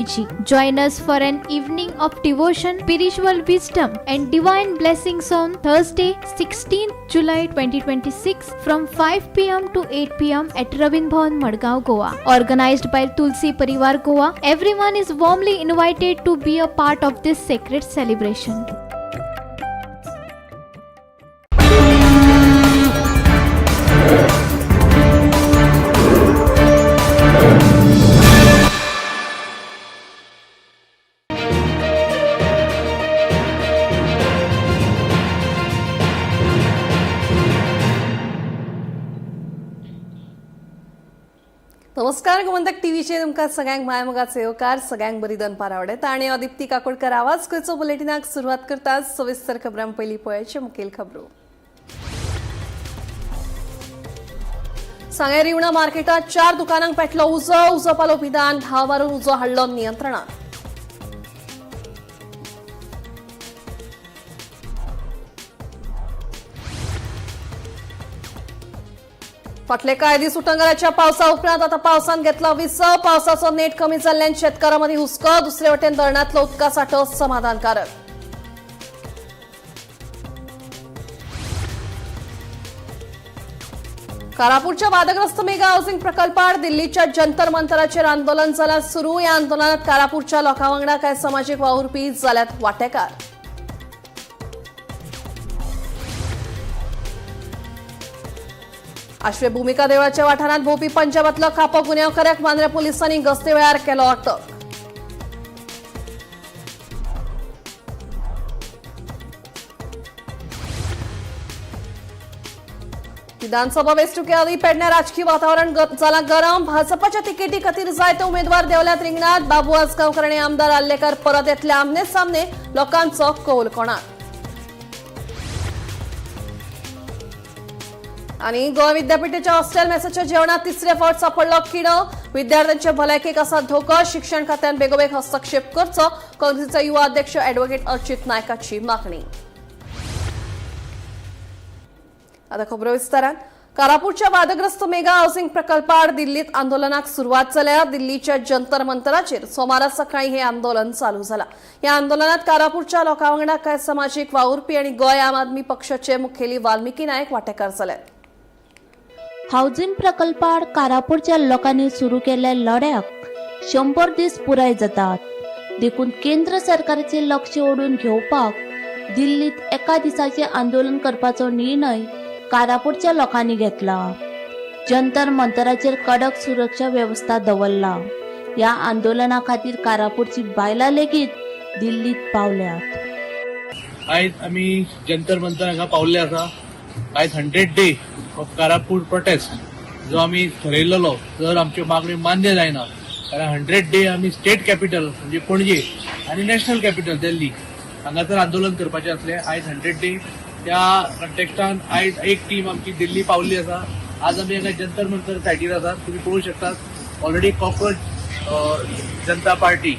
Join us for an evening of devotion, spiritual wisdom, and divine blessings on Thursday, 16th July 2026 from 5 pm to 8 pm at Ravindra Bhavan, Madgaon, Goa. Organized by Tulsi Parivar Goa, everyone is warmly invited to be a part of this sacred celebration. नमस्कार, गोमंतक टीव्हीचेर तुमकां सगळ्यांक मायमोगाचो येवकार. सगळ्यांक बरी दनपार आवडटा आनी हांव दीप्ती काकोडकर आवाज खंयचो बुलेटिनाक सुरवात करता. सविस्तर खबरां. पयलीं पळयाचे मुखेल खबरो. सांगें रिवणा मार्केटात चार दुकानांक पेटलो उजो. उजो पालोवपी दान धांव मारून उजो हाडलो नियंत्रणात. फाटले कांय दीस उटंगाराच्या पावसा उपरांत आता पावसान घेतला विसव. पावसाचो नेट कमी जाल्ल्यान शेतकारां मदीं हुस्को. दुसरे वटेन धरणांतलो उदका सांठो समाधानकारक. कारापूरच्या वादग्रस्त मेगा हाऊसिंग प्रकल्पार दिल्लीच्या जंतर मंतराचेर आंदोलन जालां सुरू. ह्या आंदोलनात कारापूरच्या लोकां वांगडा कांय समाजीक वावुरपी जाल्यात वांटेकार. आश्वे भूमिका देवळाच्या वाठारांत भोवपी पंजाबातलो खापो गुन्यांवकाराक मांद्र्या पोलिसांनी गस्ते वेळार केलो अटक. विधानसभा वेंचणुके आदीं पेडण्यां राजकी वातावरण जालां गरम. भाजपाच्या तिकेटी खातीर जायते उमेदवार देंवल्यात रिंगणात. बाबू आजगांवकर आनी आमदार आर्लेकर परत येतले आमने सामने. लोकांचो कौल कोणाक? आनी गोंय विद्यापीठाच्या हॉस्टेल मेसाच्या जेवणात तिसरे फावट सापडलो किडो. विद्यार्थ्यांच्या भलायकेक आसा धोको. शिक्षण खात्यान बेगोबेग हस्तक्षेप करचो. काँग्रेसीचा युवा अध्यक्ष ॲडव्होकेट अर्चित नायकाची मागणी. आता खबरो विस्तारान. कारापूरच्या वादग्रस्त मेगा हाऊसिंग प्रकल्पाआड दिल्लीत आंदोलनाक सुरवात जाल्या. दिल्लीच्या जंतर मंतराचेर सोमारा सकाळी हे आंदोलन चालू झाला. या आंदोलनात कारापूरच्या लोकां वांगडा कांय समाजीक वावुरपी आणि गोंय आम आदमी पक्षाचे मुखेली वाल्मिकी नायक वांटेकार जाले. हावजींग प्रकल्पाआड कारापूरच्या लोकांनी सुरू केल्ल्या लढ्याक 100 दीस पुराय जातात. देखून केंद्र सरकाराचे लक्ष ओडून घेवपाक दिल्लीत एका दिसाचें आंदोलन करपाचो निर्णय कारापूरच्या लोकांनी घेतला. जंतर मंतराचेर कडक सुरक्षा वेवस्था दवरला. ह्या आंदोलना खातीर कारापूरची बायलां लेगीत दिल्लीत पावल्यात. आयज आमी जंतर मंतर हांगा पावल्ले आसा. आयज 100 डे ऑफ कारापूर प्रोटेस्ट जो आमी थरयल्लो, जर आमच्यो मागण्यो मान्य जायना जाल्यार 100 डे आमी स्टेट कॅपिटल म्हणजे पणजे आनी नॅशनल कॅपिटल दिल्ली हांगासर आंदोलन करपाचें आसलें. आयज 100 डे, त्या कंटेक्स्टान आयज एक टीम आमची दिल्ली पावल्ली आसा. आज आमी हांगा जंतर मंतर सायटीर आसात. तुमी पळोवंक शकतात, ऑलरेडी कॉक्रोच जनता पार्टी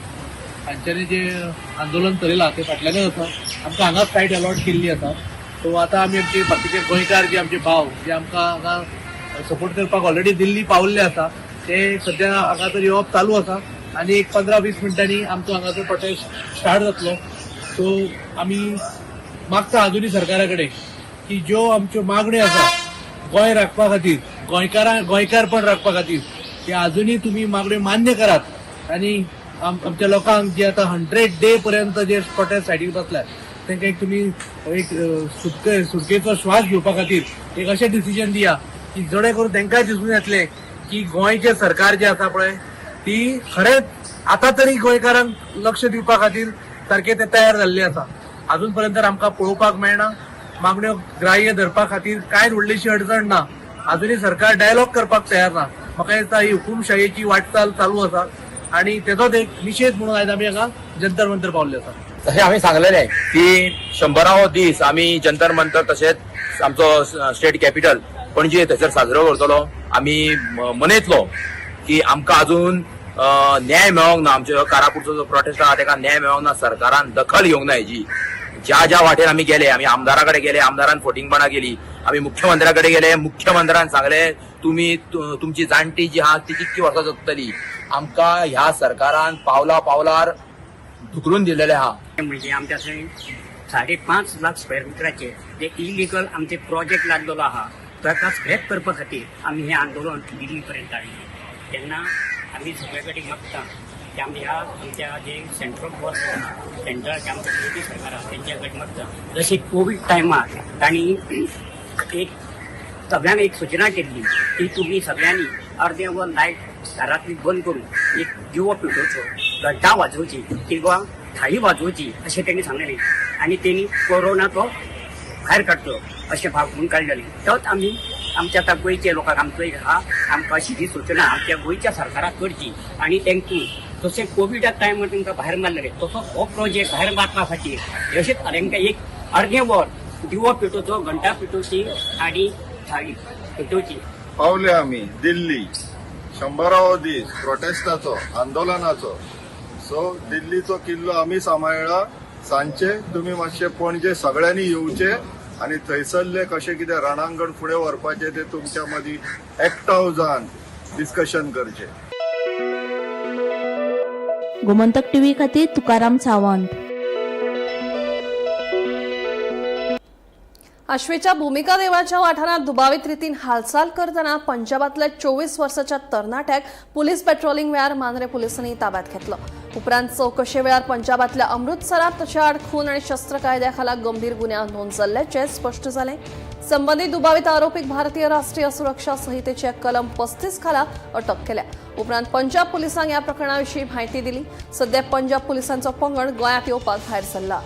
हांच्यांनी जे आंदोलन चलयलां ते फाटल्यानच आसा. आमकां हांगाच सायट अलॉट केल्ली आसा. सो आतां आमी आमचे बाकीचे गोंयकार, जे आमचे भाव जे आमकां हांगा सपोर्ट करपाक ऑलरेडी दिल्ली पावल्ले आसा, ते सद्या हांगासर येवप चालू आसा आनी एक 15-20 मिनटांनी आमचो हांगासर प्रोटेस्ट स्टार्ट जातलो. सो आमी मागता अजुनूय सरकारा कडेन की ज्यो आमच्यो मागण्यो आसा गोंय राखपा खातीर, गोंयकारां गोंयकारपण राखपा खातीर, ते अजुनूय तुमी मागण्यो मान्य करात आनी आमच्या लोकांक जे आतां 100 डे पर्यंत जे प्रोटेस्ट सायडीक बसल्यात तांकां एक तुमी एक सुटकेचो श्वास घेवपा खातीर एक अशें डिसिजन दिया की जेणे करून तांकांय दिसून येतलें की गोंयचें सरकार जें आसा पळय ती खरेंच आतां तरी गोंयकारांक लक्ष दिवपा खातीर सारकें ते तयार जाल्ले आसा. अजून पर्यंत आमकां पळोवपाक मेळना. मागण्यो ग्राह्य धरपा खातीर कांयच व्हडलीशी अडचण ना. अजुनूय सरकार डायलॉग करपाक तयार ना. म्हाका दिसता ही हुकुमशायेची वाटचाल चालू आसा आणि तेजोच एक निशेध म्हणून आयज आमी हांगा जंतर मंतर पावल्ले आसा. तशें आमी सांगलेलें की 100वो दीस आमी जंतर मंतर तशेंच आमचो स्टेट कॅपिटल पणजे थंयसर साजरो करतलो. आमी मनयतलो की आमकां अजून न्याय मेळोंक ना. आमचो कारापूरचो जो प्रोटेस्ट आहा तेका न्याय मेळोंक ना. सरकारान दखल घेवंक ना हेजी. ज्या ज्या वाटेन आमी गेले, आमी आमदारा कडेन गेले, आमदारान फटींगपणां केली. आमी मुख्यमंत्र्या कडेन गेले, मुख्यमंत्र्यान सांगले तुमी तुमची जाणटी जी आहा ती कितकी वर्सां जगतली. आमकां ह्या सरकारान पावला पावलार धुकलून दिलेलें आहा. म्हणजे आमच्या थंय 5.5 लाख स्क्वेअर मिटराचे जे इलिगल आमचे प्रोजेक्ट लागलेलो आहा ताका स्क्रॅप करपा खातीर आमी हें आंदोलन दिल्ली पर्यंत हाडलें. तेन्ना आमी सगळे कडेन मागता की आमी ह्या आमच्या जे सेंट्रल गव्हर्मेंट आहा, सेंट्रल आमच्या मोदी सरकार आहा तेंच्या कडेन मागता, जशें कोवीड टायमार तांणी एक सगळ्यांक एक सुचना केल्ली की तुमी सगळ्यांनी अर्दें वर लायट घरांतली बंद करून एक दिवो पेटोवचो, घंटा वाजोवची किंवा थाळी वाजोवची अशें तेणी सांगलेलें आनी तेणी कोरोना तो भायर काडचो अशें भाग म्हणून काडलेलें. तोच आमी आमच्या आतां गोंयच्या लोकांक आमचो एक आहा, आमकां अशी ही सुचना आमच्या गोंयच्या सरकाराक करची आनी तांकां जशें कोविडा टायमार तांकां भायर मारलेलें तसो हो प्रोजेक्ट भायर मारपा खातीर अशेंच तांकां एक अर्दें वर दिवो पेटोवचो, घंटा पेटोवची आनी थाळी पेटोवची. पावले आमी दिल्ली, 100वो दीस प्रोटेस्टाचो, आंदोलनाचो. सो दिल्लीचो किल्लो आमी सांबाळ्ळा. सांजचे तुमी मातशे पणजे सगळ्यांनी येवचे आनी थंयसरले कशें कितें रणांगण फुडें व्हरपाचें तें तुमच्या मदीं एकठांय जावन डिस्कशन करचें. गोमंतक टीव्ही खातीर तुकाराम सावंत. आश्वेच्या भूमिका देवळाच्या वाठारांत दुबावीत रितीन हालचाल करतना पंजाबातल्या 24 वर्साच्या तरणाट्याक पुलीस पेट्रोलिंग वेळार मांद्रे पुलिसांनी ताब्यात घेतलो. उपरांत चवकशे वेळार पंजाबातल्या अमृतसरात ताच्या आड खून आनी शस्त्र कायद्या खाला गंभीर गुन्यांव नोंद जाल्ल्याचें स्पश्ट जालें. संबंदीत दुबावीत आरोपीक भारतीय राष्ट्रीय सुरक्षा संहितेच्या कलम 35 खाला अटक केल्या. उपरांत पंजाब पुलिसांक ह्या प्रकरणाविशीं म्हायती दिली. सध्या पंजाब पुलिसांचो पंगड गोंयांत येवपाक भायर सरला.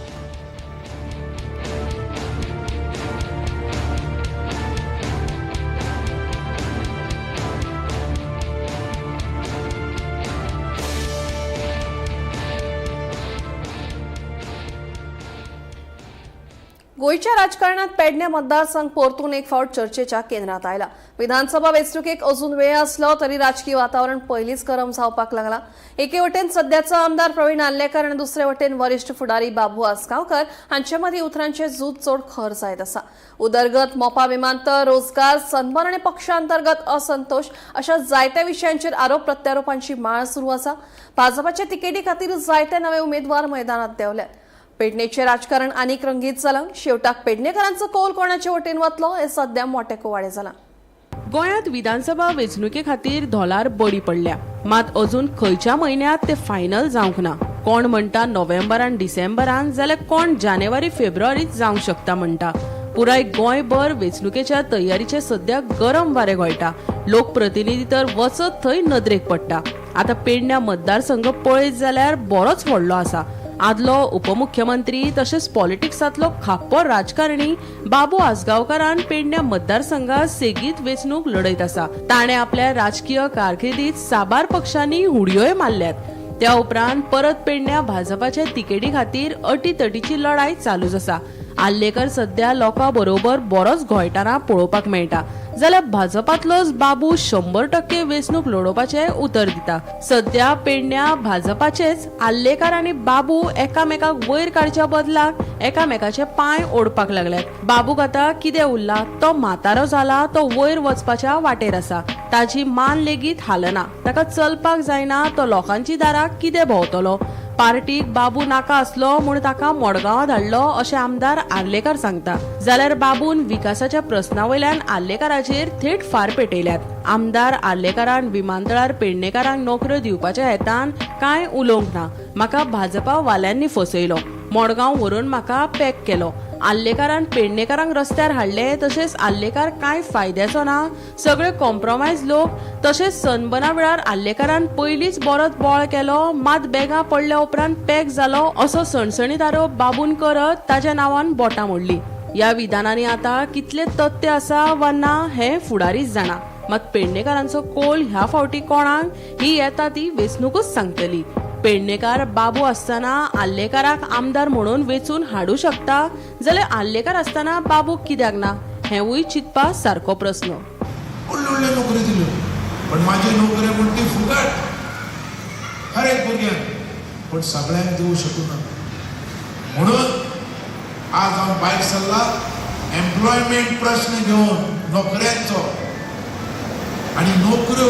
गोंयच्या राजकारणात पेडणे मतदारसंघ परतून एक फावट चर्चेच्या केंद्रात आयला. विधानसभा वेंचणुकेक अजून वेळ आसलो तरी राजकी वातावरण पयलींच गरम जावपाक लागला. एके वटेन सध्याचो आमदार प्रवीण आर्लेकर आनी दुसरे वटेन वरिश्ठ फुडारी बाबू आसगांवकर हांचे मदीं उतरांचें झूज चड खर जायत आसा. उदरगत, मोपा विमानतळ, रोजगार, सन्मान आनी पक्षांतर्गत असंतोष अशा जायत्या विशयांचेर आरोप प्रत्यारोपांची माळ सुरू आसा. भाजपाच्या तिकेटी खातीर जायते नवे उमेदवार मैदानात देंवल्यात. पेडणेचे राजकारण आनीक रंगीत जालां. शेवटाक पेडणेकरांचो कौल कोणाचे वटेन वतलो हें सध्या मोटें कुवाडें जालां. गोंयांत विधानसभा वेंचणुके खातीर धोलार बडी पडल्या, मात अजून खंयच्या म्हयन्यांत ते फायनल जावंक ना. कोण म्हणटा नोव्हेंबरान डिसेंबरान, जाल्यार कोण जानेवारी फेब्रुवारीत जावंक शकता म्हणटा. पुराय गोंयभर वेंचणुकेच्या तयारीचे सध्या गरम वारें घोळटा. लोकप्रतिनिधी तर वचत थंय नदरेक पडटा. आतां पेडण्या मतदारसंघ पळयत जाल्यार बरोच व्हडलो आसा. आदलो उपमुख्यमंत्री तशेंच पॉलिटिक्सांतलो खाप्पो राजकारणी बाबू आजगांवकारान पेडण्या मतदारसंघात सेगीत वेंचणूक लढयत आसा. ताणें आपल्या राजकीय कारकिर्दीत साबार पक्षांनी हुडयोय मारल्यात. त्या उपरांत परत पेडण्या भाजपाच्या तिकेटी खातीर अटीतटीची लढाय चालूच आसा. आर्लेकर सध्या लोकां बरोबर बरोच घोळटाना पळोवपाक मेळटा, जाल्यार भाजपांतलोच बाबू 100% वेंचणूक लढोवपाचें उतर दिता. सध्या पेडण्या भाजपाचेच आर्लेकर आनी बाबू एकामेकाक वयर काडच्या बदलाक एकामेकाचे पांय ओडपाक लागल्यात. बाबूक आतां कितें उरला, तो म्हातारो जाला, तो वयर वचपाच्या वाटेर आसा, ताजी मान लेगीत हालना, ताका चलपाक जायना, तो लोकांची दारां कितें भोंवतलो. पार्टीक बाबू नाका आसलो म्हूण ताका मडगांवां धाडलो अशें आमदार आर्लेकर सांगता, जाल्यार बाबून विकासाच्या प्रस्ना वयल्यान आर्लेकराचेर थेट फार पेटयल्यात. आमदार आर्लेकरान विमानतळार पेडणेकारांक नोकऱ्यो दिवपाच्या हेतान कांय उलोवंक ना, म्हाका भाजपा वाल्यांनी फसयलो, मडगांव व्हरून म्हाका पॅक केलो. आर्लेकारान पेडणेकारांक रस्त्यार हाडले, तशेंच आर्लेकार कांय फायद्याचो ना, सगळे कॉम्प्रोमायज लोक. तशेंच सनबना वेळार आर्लेकारान पयलींच बरोच बोळ केलो, मात बेगां पडल्या उपरांत पॅक जालो असो सणसणीत आरोप बाबून करत ताच्या नांवान बोटां मोडली. ह्या विधानांनी आतां कितले तथ्य आसा वा ना हें फुडारीच जाणा, मात पेडणेकारांचो कोल ह्या फावटी कोणाक ही येता ती वेंचणुकूच सांगतली. पेडणेकार बाबू आसतना आर्लेकाराक आमदार म्हणून वेंचून हाडूं शकता, जाल्यार आर्लेकार आसतना बाबूक कित्याक ना, हेंवूय चिंतपा सारको प्रस्न. व्हडल्यो व्हडल्यो नोकऱ्यो दिल्यो, पण माझी नोकरी म्हण ती फुकट हर एक भुरग्यांक, पण सगळ्यांक दिवं शकूना. म्हणून आज हांव भायर सरला एम्प्लॉयमेंट प्रश्न घेवन, नोकऱ्यांचो. आनी नोकऱ्यो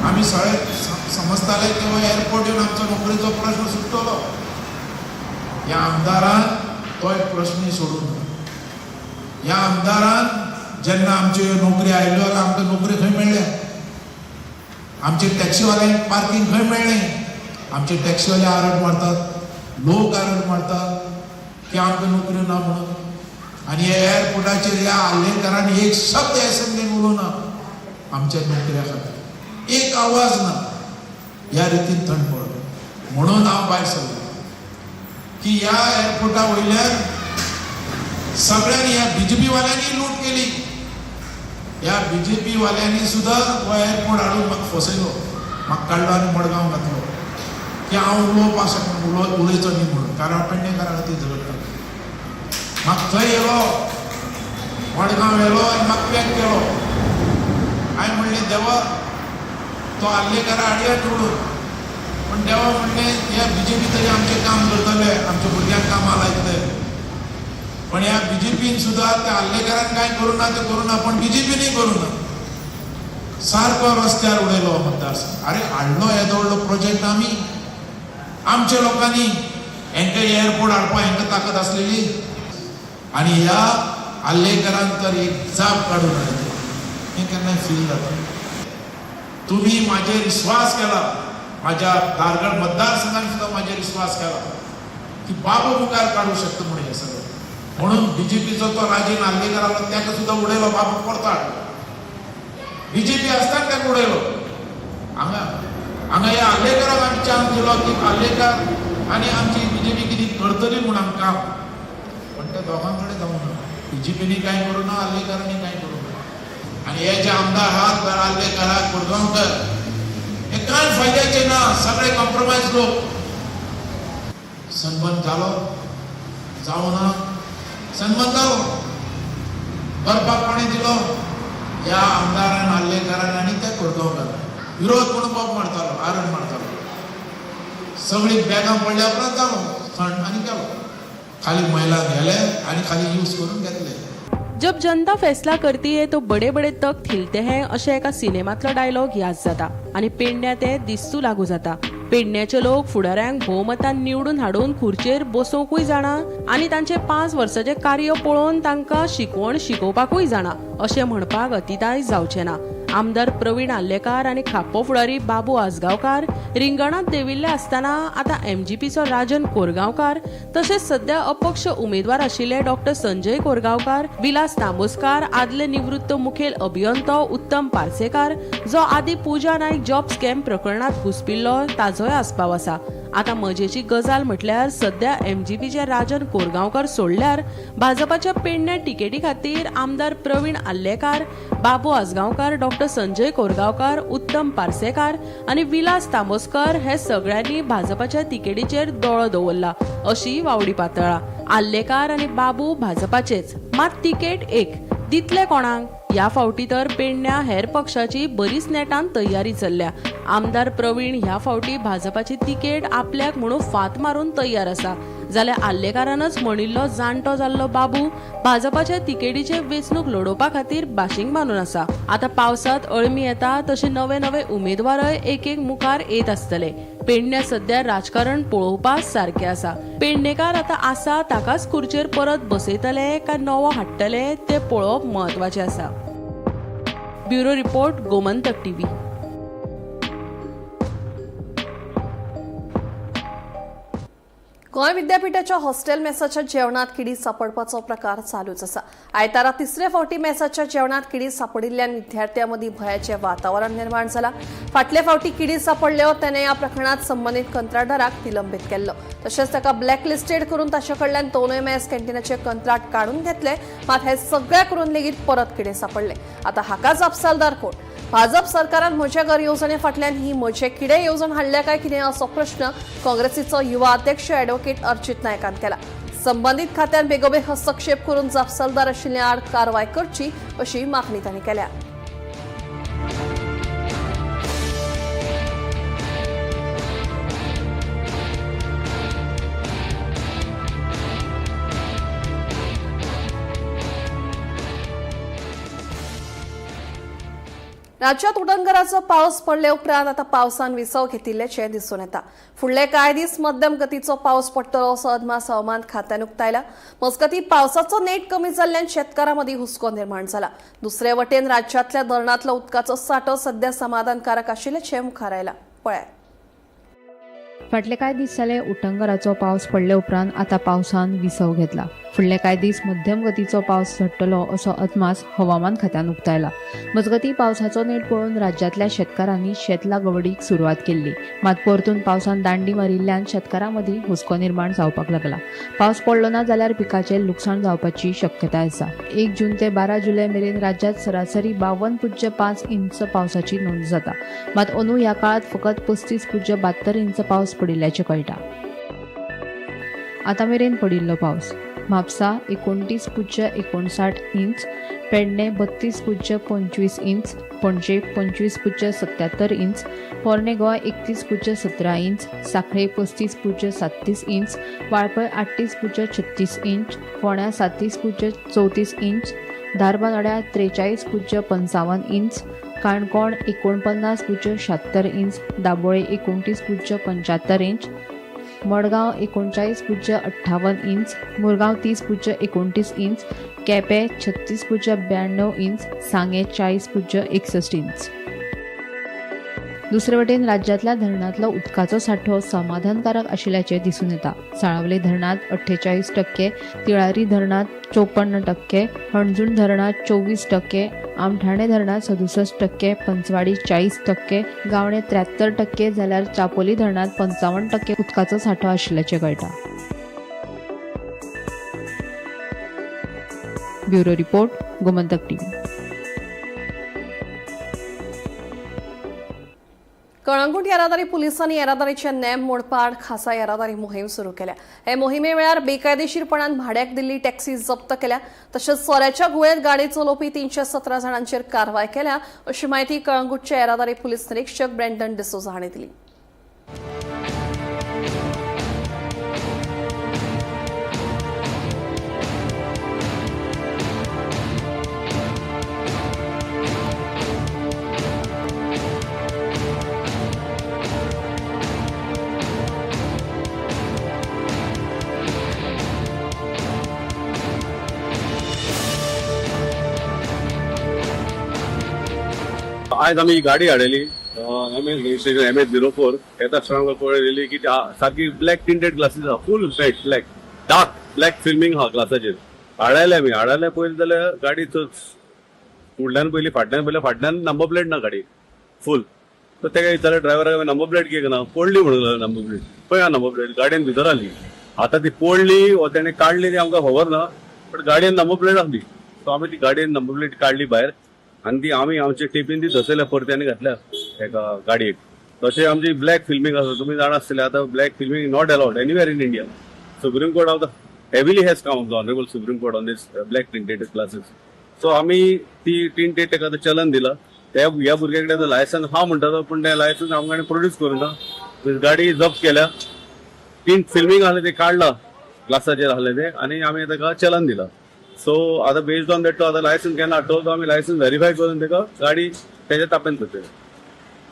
आमी सगळे समजताले की हो एअरपोर्ट येवन आमचो नोकरेचो प्रश्न सुट्टलो. ह्या आमदारान तो एक प्रश्नय सोडूंक ना. ह्या आमदारान जेन्ना आमच्यो ह्यो नोकरी आयल्यो जाल्यार आमकां नोकरी खंय मेळ्ळ्या? आमचे टॅक्सीवाल्यांक पार्किंग खंय मेळ्ळें? आमचे टॅक्सीवाले आरड मारतात, लोक आरड मारतात की आमकां नोकऱ्यो ना म्हणून. आनी ह्या एअरपोर्टाचेर ह्या आर्लेकरान एक शब्द एसेंब्लीन उलोवना आमच्या नोकऱ्या खातीर, एक आवाज ना. ह्या रितीन थंड पडलो. म्हणून हांव भायर सरलो की ह्या एअरपोर्टा वयल्यान सगळ्यांनी, ह्या बीजेपी वाल्यांनी लूट केली. ह्या बीजेपी वाल्यांनी सुद्दां हो एअरपोर्ट हाडून म्हाका फसयलो, म्हाका काडलो आनी मडगांव घातलो की हांव उलोवपाक शकना, उलयचो न्ही म्हणून, कारण हांव पेडणेकारा खातीर झगडटालो. म्हाका थंय येयलो, मडगांव येयलो आनी म्हाका पॅक केलो. हांवें म्हणलें देवा तो आर्लेकारा हाडया निवडून, पूण देवा म्हणलें ह्या बीजेपी तरी आमचें काम करतले, आमच्या भुरग्यांक कामां लायतले. पण ह्या बीजेपीन सुद्दां त्या आर्लेकारान कांय करूं ना तें करूं ना, पण बीजेपीनूय करूं ना. सारको रस्त्यार उडयलो मतदारसंघ. अरे हाडलो येदो व्हडलो प्रोजेक्ट आमी, आमच्या लोकांनी हेंकां एअरपोर्ट हाडपाक हेंकां ताकद आसलेली. आनी ह्या आर्लेकरान तर एक जाप काडून हाडली. हें केन्नाय फील जाता. तुमी म्हाजेर विश्वास केला, म्हाज्या धारगळ मतदारसंघान सुद्दां म्हाजेर विश्वास केला की बाबू मुखार काडूं शकता म्हणून हें सगळें. म्हणून बीजेपीचो तो राजेन आर्लेकर आसलो ताका सुद्दां उडयलो, बाबू परतो हाडलो. बीजेपी आसतना ताका उडयलो. हांगा हांगा ह्या आर्लेकराक आमी चान्स दिलो की आर्लेकर आनी आमची बीजेपी कितें करतली म्हूण आमकां. पण त्या दोगां कडेन जावंक ना. बीजेपीनी कांय करूं ना, आर्लेकरांनी कांय करूं ना. आनी हे जे आमदार आहात आर्लेकराक, कोरगांवकर, हे कांय फायद्याचे ना, सगळे कॉम्प्रोमायज लोक. सनबर्न जालो जावं ना, सनबर्न जालो, करपाक कोणें दिलो? ह्या आमदारान, आर्लेकरान आनी त्या कोरगांवकारान. विरोध म्हणून बोब मारतालो, आरड मारतालो. सगळीं बॅगां पडल्या उपरांत जालो थंड आनी गेलो. खाली महिला गेले आनी खाली यूज करून घेतले. जब जनता फैसला करती है तो बडे बडे तख्त हिलते हैं अशें एका सिनेमांतलो डायलॉग याद जाता आनी पेडण्या ते दिस्तू लागू जाता. पेडण्याचे लोक फुडाऱ्यांक भोवमतान निवडून हाडून खुर्चेर बसोवंकूय जाणा आनी तांचे 5 वर्साचें कार्य पळोवन तांकां शिकवण शिकोवपाकूय जाणा अशें म्हणपाक अतिताय जावचें ना. आमदार प्रवीण आर्लेकार आनी खाप्पो फुडारी बाबू आजगांवकार रिंगणांत देविल्ले आसतना आतां एमजीपीचो राजन कोरगांवकार तशेंच सध्या अपक्ष उमेदवार आशिल्ले डॉक्टर संजय कोरगांवकार, विलास तांबोस्कार, आदले निवृत्त मुखेल अभियंतो उत्तम पार्सेकार जो आदी पूजा नायक जॉब स्कॅम प्रकरणांत घुसपिल्लो ताजोय आस्पाव आसा. आतां मजेची गजाल म्हटल्यार सध्या एमजीपीचे राजन कोरगांवकर सोडल्यार भाजपाच्या पेडण्या तिकेटी खातीर आमदार प्रवीण आर्लेकार, बाबू आजगांवकार, डॉक्टर संजय कोरगांवकार, उत्तम पार्सेकार आनी विलास तांबोस्कर हे सगळ्यांनी भाजपाच्या तिकेटीचेर दोळो दवरला अशी वावडी पातळा. आर्लेकार आनी बाबू भाजपाचेच, मात तिकेट एक दितले कोणाक? ह्या फावटी तर पेडण्या हेर पक्षाची बरीच नेटान तयारी चल्ल्या. आमदार प्रवीण ह्या फावटी भाजपाची तिकेट आपल्याक म्हणून फात मारून तयार आसा, जाल्यार आर्लेकारानच म्हणिल्लो जाणटो जाल्लो बाबू भाजपाच्या तिकेटीचे वेंचणूक लडोवपा खातीर बाशींग बांदून आसा. आतां पावसांत अळमी येता तशे नवे नवे उमेदवारय एक एक मुखार येत आसतले. पेडण्या सध्या राजकारण पळोवपा सारकें आसा. पेडणेकार आतां आसा ताकाच खुर्चेर परत बसयतले काय नवो हाडटले तें पळोवप म्हत्वाचें आसा. Bureau report, Gomantak TV. Goa विद्यापीठाच्या हॉस्टेल मेसाच्या जेवणात किडी सापडपाचो प्रकार चालूच आसा. आयतारा तिसरे फावटी मेसाच्या जेवणात किडी सापडिल्ल्यान विद्यार्थ्यां मदीं भंयाचें वातावरण निर्माण जाला. फाटले फावटी किडी सापडल्यो तेन्ना ह्या प्रकरणात संबंदीत कंत्राटदाराक निलंबीत केल्लो, तशेंच ताका ब्लॅकलिस्टेड करून ताचे कडल्यान दोनूय मेस कॅन्टीनाचे कंत्राट काडून घेतले. मात हे सगळे करून लेगीत परत किडे सापडले. आतां हाका जापसालदार कोण? भाजप सरकारान म्हजें घर येवजणे फाटल्यान ही म्हजे किडे येवजण हाडल्या काय कितें असो प्रश्न काँग्रेसीचो युवा अध्यक्ष ॲडव्होकेट अर्चित नायकान केला. संबंदीत खात्यान बेगोबेग हस्तक्षेप करून जापसालदार आशिल्ल्या आड कारवाय करची अशी मागणी तांणी केल्या. राज्यात उटंगराचो पावस पडले उपरांत आतां पावसान विसव घेतिल्ल्याचें दिसून येता. फुडले कांय दीस मध्यम गतीचो पावस पडटलो असो अदमास हवामान खात्यान उक्तायला. मजगतीं पावसाचो नेट कमी जाल्ल्यान शेतकारां मदीं हुस्को निर्माण जाला. दुसरे वटेन राज्यांतल्या धरणांतलो उदकाचो सांठो सध्या समाधानकारक आशिल्ल्याचें मुखार आयलां. पळयात. फाटले कांय दीस जाले उटंगराचो पावस पडले उपरांत आतां पावसान विसव घेतला. फुडले कांय दीस मध्यम गतीचो पावस झडटलो असो अदमास हवामान खात्यान उक्तायला. मजगतीं पावसाचो नेट पळोवन राज्यांतल्या शेतकारांनी शेत लागवडीक सुरवात केल्ली. मात परतून पावसान दांडी मारिल्ल्यान शेतकारां मदीं हुस्को निर्माण जावपाक लागला. पावस पडलो ना जाल्यार पिकाचें लुकसाण जावपाची शक्यताय आसा. 1 जून ते 12 जुलय मेरेन राज्यांत सरासरी 52.5 इंच पावसाची नोंद जाता. मात अंदू ह्या काळांत फकत 35.72 इंच पावस पडिल्ल्याचें कळटा. आतां मेरेन पडिल्लो पावस Mapusa 29.59 inch, Pernem 32.25 inch, Panaji 25.77 inch, Porne Goem 31.17 inch, Sanquelim 35.37 inch, Valpoi 38.36 inch, फोंड्या 37.34 इंच, धारबांदोड्या 43.55 inch, Canacona 49.76 inch, Dabolim 29.75 inch, Margao 39.58 inch, Mormugao 30.29 inch, Quepem 36.92 inch, Sanguem 40.61 inch. दुसरे वटेन राज्यांतल्या धरणांतलो उदकाचो सांठो समाधानकारक आशिल्ल्याचें दिसून येता. साळावले धरणांत 48%, तिळारी धरणांत 54%, हणजूण धरणांत 24%, आमठाणे धरणांत 67%, पंचवाडी 40%, गावणे 73% जाल्यार चापोली धरणांत 55% उदकाचो सांठो आशिल्ल्याचें कळटा. Bureau report, Gomantak TV. Calangute येरादारी पुलिसांनी येरादारीचे नेम मोडपाआड खासा येरादारी मोहीम सुरू केल्या. हे मोहिमे वेळार बेकायदेशीरपणान भाड्याक दिल्ली टॅक्सी जप्त केल्या. तशेंच सोऱ्याच्या घुंवळेंत गाडी चलोवपी 317 जाणांचेर कारवाय केल्या अशी म्हायती कळंगूटचे येरादारी पुलीस निरीक्षक ब्रँडन डिसोझा हांणी दिली. आयज आमी ही गाडी हाडली M S registration MS 04 येता आसतना पळयली की सारकी ब्लॅक टिंटेड ग्लासीस आहा, full black dark black filming आहा ग्लासाचेर. हाडायले आमी, हाडायले पयलीं जाल्यार गाडी फुडल्यान पयली फाटल्यान पयली, फाटल्यान नंबर प्लेट ना गाडी फूल. तर तेका विचारलें ड्रायव्हराक नंबर प्लेट कित्याक ना, पडली म्हणून नंबर प्लेट. पळय नंबर प्लेट गाडयेन भितर आसली. आतां ती पडली वो तेणें काडली ती आमकां खबर ना, बट गाडयेन नंबर प्लेट आसली. सो आमी ती गाडयेन नंबर प्लेट काडली भायर आनी ती आमी आमचे टेपीन ती दसयल्या परती आनी घातल्या एका गाडयेक. तशें आमची ब्लॅक फिल्मींग आसा, तुमी जाणा आसतले आतां black filming not allowed anywhere in India. Supreme Court of the heavily has come the honourable Supreme Court on this black tinted glasses. So आमी ती टिंटेड तेका आतां चलन दिला. त्या ह्या भुरग्या कडेन आतां लायसन्स आहा म्हणटा तो, पूण तें लायसन्स आमकां प्रोड्यूस करूंक ना. गाडी जप्त केल्या, टिंट फिल्मींग आसलें तें काडलां ग्लासाचेर आसलें तें आनी आमी ताका चलन दिलां. सो आतां बेस्ड ऑन that तो आतां लायसन्स केन्ना हाडटलो तो आमी लायसन्स व्हेरीफाय करून ताका गाडी तेच्या ताब्यांत करतले.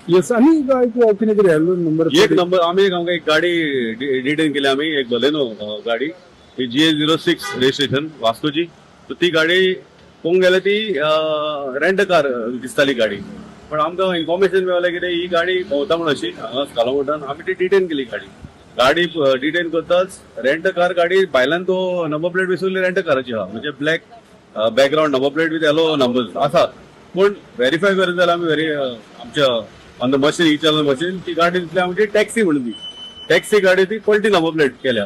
येस, आनी कितें तरी नंबर एक नंबर आमी आमकां एक गाडी डिटेन केली आमी, एक बलेनो गाडी GA 06 registration वास्कोची. सो ती गाडी पळोवंक गेल्यार ती रेंट कार दिसताली गाडी, पण आमकां इन्फॉर्मेशन मेळलें कितें ही गाडी भोंवता म्हूण अशी हांगा कालांगुटान. आमी ती डिटेन केली गाडी. गाडी डिटेन करताच रेंट कार गाडी भायल्यान तो नंबर प्लेट विसरली रेंट काराची आहा, म्हणजे black background number plate with yellow number आसा. पूण व्हेरीफाय करत जाल्यार आमी व्हेरी आमच्या on the machine e-challan machine ती गाडी दिसली आमची टॅक्सी म्हणून. ती टॅक्सी गाडी ती पलटी नंबर प्लेट केल्या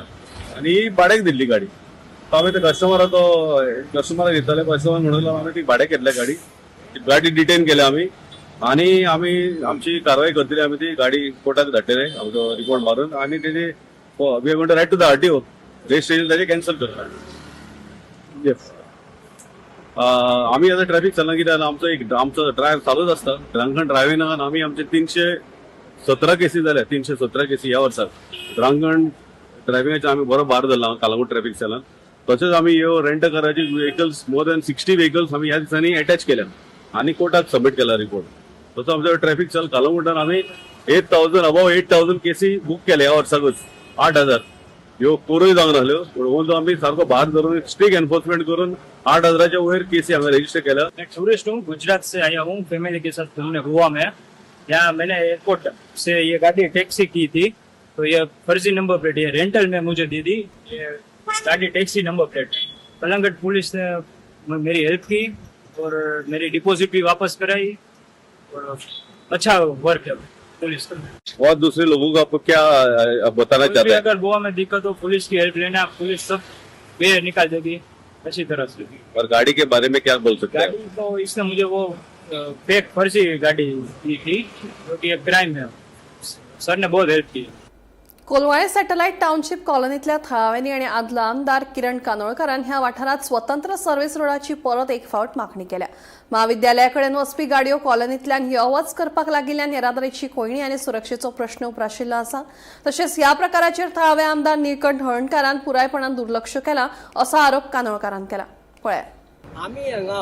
आनी भाड्याक दिल्ली गाडी. सो आमी ते कस्टमराचो कस्टमराक दिताले, कस्टमर म्हणून आमी ती भाड्याक घेतल्या गाडी. ती गाडी डिटेन केल्या आमी आनी आमी आमची कारवाय करतली. आमी ती गाडी कोर्टाक धाडटले आमचो रिपोर्ट मारून आनी तेजी we are going to write to the RTO, registration ताजें कॅन्सल करता. येस, आमी आतां ट्रॅफिक चलना कित्याक आमचो एक आमचो ड्रायव्ह चालूच आसता. ड्रंकन ड्रायव्हिंगान आमी आमचे 317 केसी जाल्या, 317 केसी ह्या वर्साक. ड्रंकन ड्रायव्हिंगाचे आमी बरो भार धरला कालांगूट ट्रॅफिक सेलान. तशेंच आमी ह्यो rent काराची vehicles more than 60 vehicles आमी ह्या दिसांनी एटॅच केल्या आनी कोर्टाक सबमीट केला रिपोर्ट. तसो आमचो ट्रॅफिक चल कालंगुटान आमी 8,000, above 8,000 केसी बूक केले ह्या वर्साकूच, 8,000. ह्यो कोरूय जावंक नासल्यो, पूण अंदू आमी सारको भार धरून स्ट्रिक्ट एनफोर्समेंट करून 8,000च्या वयर केसी हांगा रेजिस्टर केल्या. मैं टूरिस्ट हूँ, गुजरात से आया हूँ फैमिली के साथ घूमने गोवा में. यहाँ मैंने एयरपोर्ट से ये गाड़ी टैक्सी की थी, तो ये फर्जी नंबर प्लेट ये रेंटल में मुझे दे दी. ये गाड़ी taxi number plate. Calangute police ने मेरी हेल्प की और मेरी डिपॉजिट भी वापस कराई और अच्छा वर्क है पुलिस का. और दूसरे लोगों को आपको क्या बताना कोई भी चाहते हैं? अगर गोवा में दिक्कत हो, पुलिस की हेल्प लेना. पुलिस सब वे निकाल देगी अच्छी तरह से. और गाड़ी के बारे में क्या बोल सकते हैं? गाड़ी तो इसने मुझे वो फेक फर्जी गाड़ी दी थी, जो कि एक क्राइम है. सर ने बहुत हेल्प की. कोलवाळे सॅटलायट टाउनशीप कॉलनीतल्या थळाव्यांनी आनी आदलो आमदार किरण कानोळकारान ह्या वाठारांत स्वतंत्र सर्व्हिस रोडाची परत एक फावट मागणी केल्या. म्हाविद्यालया कडेन वचपी गाडयो कॉलनींतल्यान यो वच करपाक लागिल्ल्यान येरादारीची कोंयडी आनी सुरक्षेचो प्रश्न उप्राशिल्लो आसा. तशेंच ह्या प्रकाराचेर थळावे आमदार निळकंठ हळर्णकारान पुरायपणान दुर्लक्ष केलां असो आरोप कानोळकारान केला. पळयात. आमी हांगा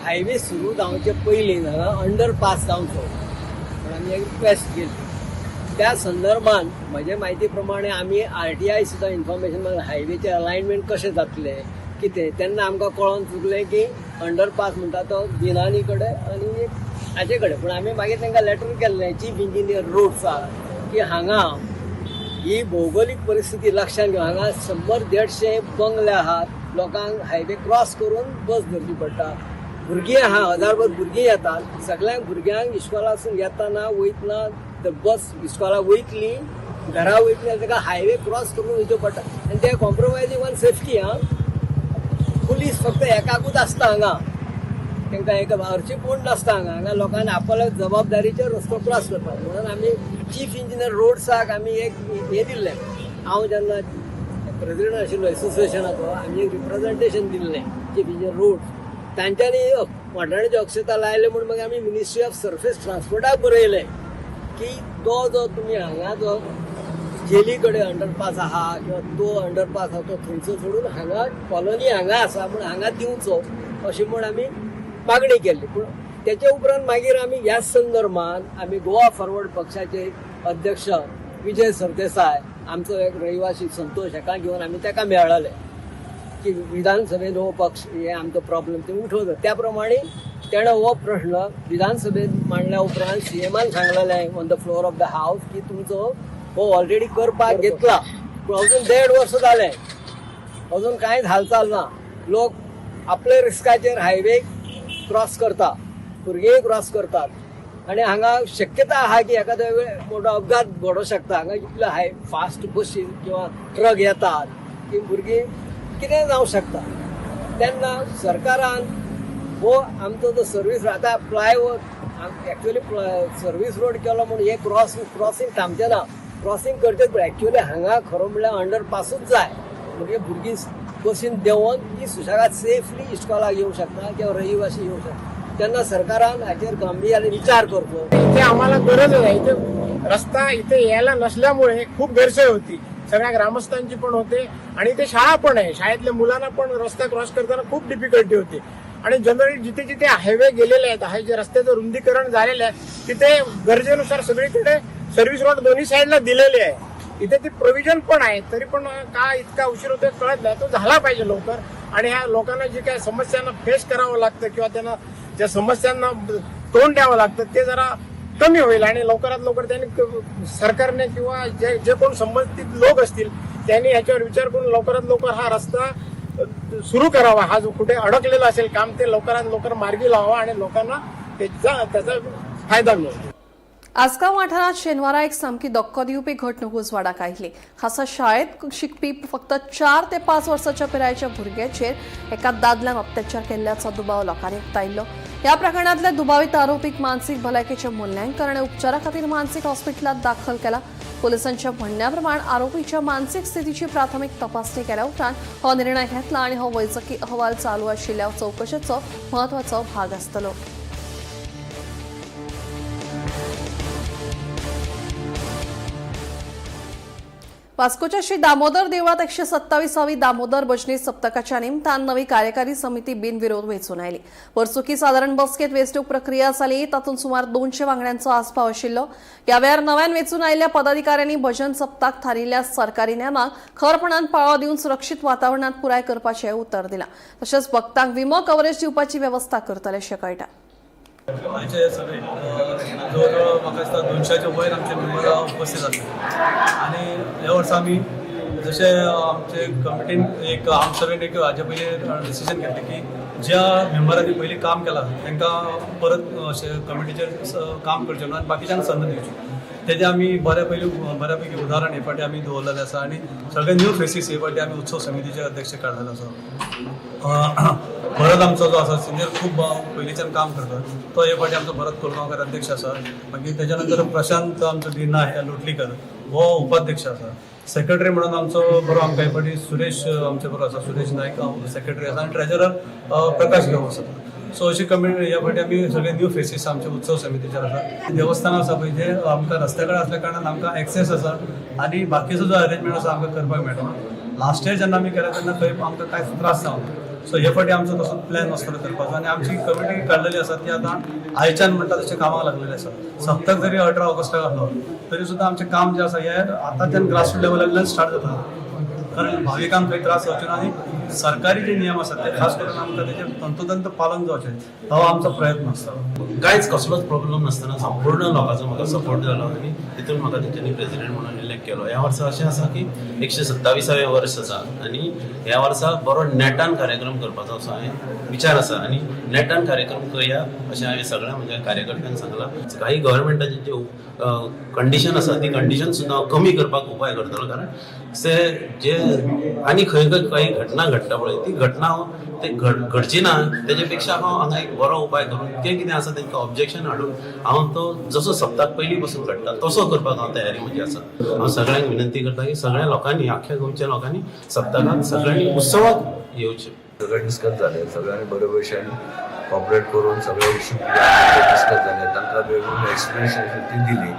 हायवे सुरू जावचे पयलीं हांगा अंडर पास जावचो म्हण आमी एक रिक्वेस्ट केली. त्या संदर्भात म्हजे म्हायती प्रमाणे आमी आरटीआय सुद्दां इन्फॉर्मेशन, हायवेचें अलायनमेंट कशें जातलें कितें, तेन्ना आमकां कळोन चुकलें की अंडरपास म्हणटा तो बिनानी कडेन आनी एक हाजे कडेन. पूण आमी मागीर तांकां लेटर केल्लें चीफ इंजिनियर रोड्साक की हांगा ही भौगोलीक परिस्थिती लक्षांत घेवन हांगा 100-150 बंगले आहात, लोकांक हायवे क्रॉस करून बस धरची पडटा, भुरगीं आहा, हजारभर भुरगीं येतात. सगळ्यांक भुरग्यांक इस्कॉलासून येताना वयतना तर बस इस्कॉलाक वयतली, घरा वयतली जाल्यार ताका हायवे क्रॉस करून वयचो पडटा आनी ते कॉम्प्रोमायजींग ऑन सेफ्टी. आं, पुलीस फक्त एकाकूच आसता हांगा, तांकां एक हरशीं कोण नासता हांगा. हांगा लोकांनी आपल्या जबाबदारीचेर रस्तो क्रॉस करपाक म्हणून आमी चीफ इंजिनियर रोड्साक आमी एक हें दिल्लें. हांव जेन्ना प्रेसिडेंट आशिल्लो एसोसिएशनाचो, आमी एक रिप्रेझेंटेशन दिल्लें चीफ इंजिनियर रोड्स. तांच्यांनी वाटाण्याची अक्षता लायले म्हूण मागीर आमी मिनिस्ट्री ऑफ सर्फेस ट्रान्सपोर्टाक बरयलें की तो जो तुमी हांगा जो जेली कडेन अंडरपास आहा किंवा तो अंडरपास आहा तो थंयसर सोडून हांगा कॉलनी हांगा आसा म्हूण हांगा दिवचो अशें म्हूण आमी मागणी केल्ली. पूण तेच्या उपरांत मागीर आमी ह्याच संदर्भात आमी गोवा फॉरवर्ड पक्षाचे अध्यक्ष विजय सरदेसाय, आमचो एक रहिवासी संतोष हाका घेवन आमी ताका मेळ्ळले की विधानसभेन हो पक्ष हे आमचो प्रॉब्लेम ते उठवता. त्या प्रमाणे तेणें हो प्रश्न विधानसभेत मांडल्या उपरांत सीएमान सांगलेलें on the floor of the house की तुमचो हो ऑलरेडी करपाक घेतला, पूण अजून 1.5 वर्स जालें, अजून कांयच हालचाल ना. लोक आपल्या रिस्काचेर हायवे क्रॉस करता, भुरगींय क्रॉस करतात आनी हांगा शक्यता आहा की एखाद्या वेळ मोठो अपघात घडोवंक शकता. हांगा इतले हाय फास्ट बशी किंवा ट्रक येतात की भुरगीं कितें जावंक शकता. तेन्ना सरकारान हो आमचो जो सर्वीस आतां फ्लायओवर एक्चुअली सर्वीस रोड केलो म्हूण हे क्रॉसिंग थांबचें ना, क्रॉसिंग करचेंच पडटा. एक्चुअली हांगा खरो म्हणल्यार अंडरपासूच जाय, म्हणजे भुरगीं बसीन देंवोन ती सुशेगाद सेफली इस्कॉलाक येवंक शकता किंवा रहिवासी येवंक शकता. तेन्ना सरकारान हाचेर गंभीर विचार करचो. इथे आम्हाला गरज आहे. इथे रस्ता इथे यायला नसल्यामुळे खूप गैरसोय होती, सगळ्या ग्रामस्थांची पण होते आणि इथे शाळा पण आहे. शाळेतल्या मुलांना पण रस्ता क्रॉस करताना खूप डिफिकल्टी होती. आणि जनरली जिथे जिथे हायवे गेलेले आहेत, हाय जे रस्त्याचं रुंदीकरण झालेलं आहे, तिथे गरजेनुसार सगळीकडे सर्व्हिस रोड दोन्ही साईडला दिलेले आहे. इथे ती प्रोव्हिजन पण आहे, तरी पण का इतका उशीर होतोय कळत नाही. तो झाला पाहिजे लवकर आणि ह्या लोकांना जे काही समस्यांना फेस करावं लागतं किंवा त्यांना ज्या समस्यांना तोंड द्यावं लागतं ते जरा कमी होईल. आणि लवकरात लवकर त्यांनी सरकारने किंवा जे जे कोण संबंधित लोक असतील त्यांनी याच्यावर विचार करून लवकरात लवकर हा रस्ता सुरू करावा. हा जो कुठे अडकलेला असेल काम ते लवकरात लवकर मार्गी लावावा आणि लोकांना त्याचा त्याचा फायदा मिळेल. आसगांव वाठारांत शेनवारा एक सामकी धक्को दिवपी घडणूक उजवाडाक आयली. खासा शाळेत शिकपी फक्त 4 ते 5 वर्साच्या पिरायेच्या भुरग्याचेर एका दादल्यान अत्याचार केल्ल्याचो दुबाव लोकांनी उक्तायल्लो. ह्या प्रकरणांतल्या दुबावीत आरोपीक मानसीक भलायकेचें मुल्यांकन आनी उपचारा खातीर मानसीक हॉस्पिटलांत दाखल केला. पुलिसांच्या म्हणण्या प्रमाण आरोपीच्या मानसीक स्थितीची प्राथमीक तपासणी केल्या उपरांत हो निर्णय घेतला आनी हो वैजकी अहवाल चालू आशिल्ल्या चवकशेचो म्हत्वाचो भाग आसतलो. वास्कोच्या श्री दामोदर देवळात 127वी दामोदर भजनी सप्तकाच्या निमतान नवी कार्यकारी समिती बिनविरोध वेंचून आयली. वर्सुकी सादारण बसकेत वेंचणूक प्रक्रिया जाली. तातूंत सुमार 200 वांगड्यांचो आस्पाव आशिल्लो. ह्या वेळार नव्यान वेंचून आयिल्ल्या पदाधिकाऱ्यांनी भजन सप्ताक थारिल्ल्या सरकारी नेमांक खरपणान पाळो दिवन सुरक्षीत वातावरणांत पुराय करपाचें उतर दिलां. तशेंच भक्तांक विमो कवरेज दिवपाची वेवस्था करतले अशें कळटा. आयचे सभेक जवळ जवळ म्हाका दिसता 200च्या वयर आमचे मेंबर उपस्थित आसले. आनी ह्या वर्सा आमी जशें आमचे कमिटीन एक आमसभेन एक हाजे पयलीं डिसिजन घेतलें की ज्या मेंबरांनी पयलीं काम केलां तांकां परत अशें कमिटीचेर काम करचें न्हू आनी बाकीच्यांक संद दिवची. तेजें आमी बऱ्या पयलीं बऱ्या पैकी उदाहरण हे फावटी आमी दवरलेलें आसा आनी सगळे न्यू फेसीस हे फावटी आमी उत्सव समितीचे अध्यक्ष काडलेलो आसा. भरत आमचो जो आसा सिनियर, खूब पयलींच्यान काम करता, तो हे फावटी आमचो भरत कोरगांवकर अध्यक्ष आसा. मागीर तेच्या नंतर प्रशांत आमचो दिना लोटलीकर हो उपाध्यक्ष आसा. सेक्रेटरी म्हणून आमचो बरो आमकां हे फावटी सुरेश आमचे बरो आसा, सुरेश नायक सेक्रेटरी आसा आनी ट्रेजरर प्रकाश गांवस आसा. सो अशी कमिटी ह्या फावटी आमी सगळे न्यू फेसीस आमचे उत्सव समितीचेर आसा. देवस्थान आसा पळय, जे आमकां रस्त्या कडेन आसल्या कारणान आमकां एक्सेस आसा आनी बाकीचो जो अरेंजमेंट आसा आमकां करपाक मेळटा. लास्ट इयर जेन्ना आमी केलें तेन्ना खंय आमकां कांयच त्रास जावना. सो हे फावटी आमचो तसो प्लॅन आसतलो करपाचो आनी आमची कमिटी काडलेली आसा ती आतां आयच्यान म्हणटा तशें कामाक लागलेली आसा. सप्तक जरी 18 ऑगस्टाक आसलो तरी सुद्दां आमचें काम जें आसा हें आतांच्यान ग्रासरूट लेवलांतल्यान स्टार्ट जाता, कारण भाविकांक खंय त्रास जावचे ना आनी सरकारी जे नियम आसात ते खास करून आमकां तेजें तंतोतंत पालन जावचें हो आमचो प्रयत्न आसता. कांयच कसलोच प्रॉब्लम नासतना संपूर्ण लोकांचो म्हाका सपोर्ट जालो आनी तितून म्हाका तेंच्यांनी प्रेजिडेंट म्हणून इलेक्ट केलो. ह्या वर्सा अशें आसा की 127वें वर्स आसा आनी ह्या वर्सा बरो नेटान कार्यक्रम करपाचो असो हांवें विचार आसा आनी नेटान कार्यक्रम करया अशें हांवें सगळ्या म्हज्या कार्यकर्त्यांक सांगलां. काही गव्हर्मेंटाची जे कंडिशन आसा ती कंडिशन सुद्दां कमी करपाक उपाय करतलो, कारण से जे आनी खंय खंय काही घटना घडटा पळय ती घटना ते घडची ना, तेजे पेक्षा हांव हांगा एक बरो उपाय करून तें कितें आसा तेंकां ऑब्जेक्शन हाडून हांव तो जसो सप्ताक पयलीं पसून घडटा तसो करपाक हांव तयारी म्हजी आसा. हांव सगळ्यांक विनंती करता की सगळ्या लोकांनी, आख्ख्या गोंयच्या लोकांनी सप्तकांत सगळ्यांनी उत्सवाक येवचें. सगळें डिस्कस जालें, सगळ्यांनी बरे भशेन कॉपरेट करून सगळे इशू डिस्कस जाले, तांकां वेगवेगळी एक्सप्लेनेशन ती दिली.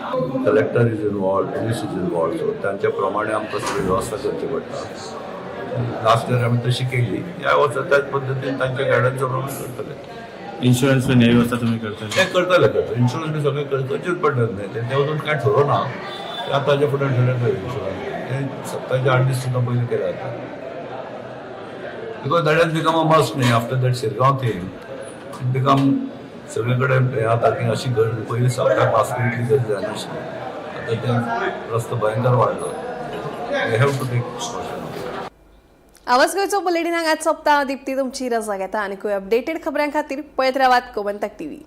Collector is involved, police is involved, so तांच्या प्रमाणे आमकां सगळी वेवस्था करची पडटा. लास्ट इयर आमी तशी केली, ह्या वर्सा त्याच पद्दतीन तांच्या गायडन्सा प्रमाणे करतले. इन्शुरन्स बीन हे वेवस्था तुमी करतले? ते करतले, करतले. इन्शुरन्स बी सगळें करचेच पडटा न्ही, ते अजून कांय ठरोवना, ते आतां ताच्या फुडें ठरयतले. इन्शुरन्स ते सप्ताच्या 8 दीस सुद्दां पयलीं केले जाता, because that has become a must न्ही. After that Shirgaon thing it become सगळे कडेन हें जाता की अशी गरज. पयलीं सप्ताक वास्को इतली गरज जायनाशिल्ली, आतां ते रस्तो भयंकर वाडलो, you have to take. आवाज गोंयचो बुलेटीन हांगाच सोंपता. दीप्ती तुमची रजा घेता. आनीकूय अपडेटेड खबरां खातीर पळयत रावात गोमंतक टीव्ही.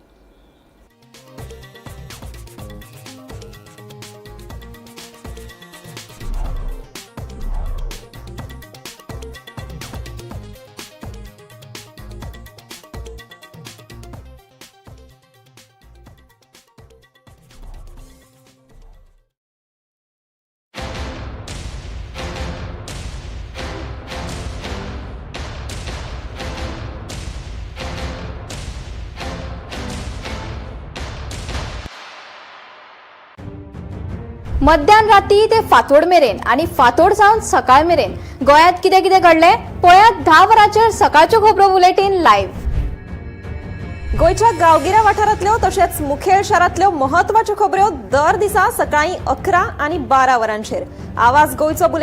मध्यान राती ते फांतोड मेरेन आनी फांतोड सावन सकाळ मेरेन गोंयांत कितें कितें घडलें पळयात 10 वरांचेर सकाळच्यो खबरो बुलेटीन लायव्ह. गोंयच्या गांवगिऱ्या वाठारांतल्यो तशेंच मुखेल शारांतल्यो म्हत्वाच्यो खबऱ्यो दर दिसा सकाळीं 11 आनी 12 वरांचेर आवाज गोंयचो बुलेटीन.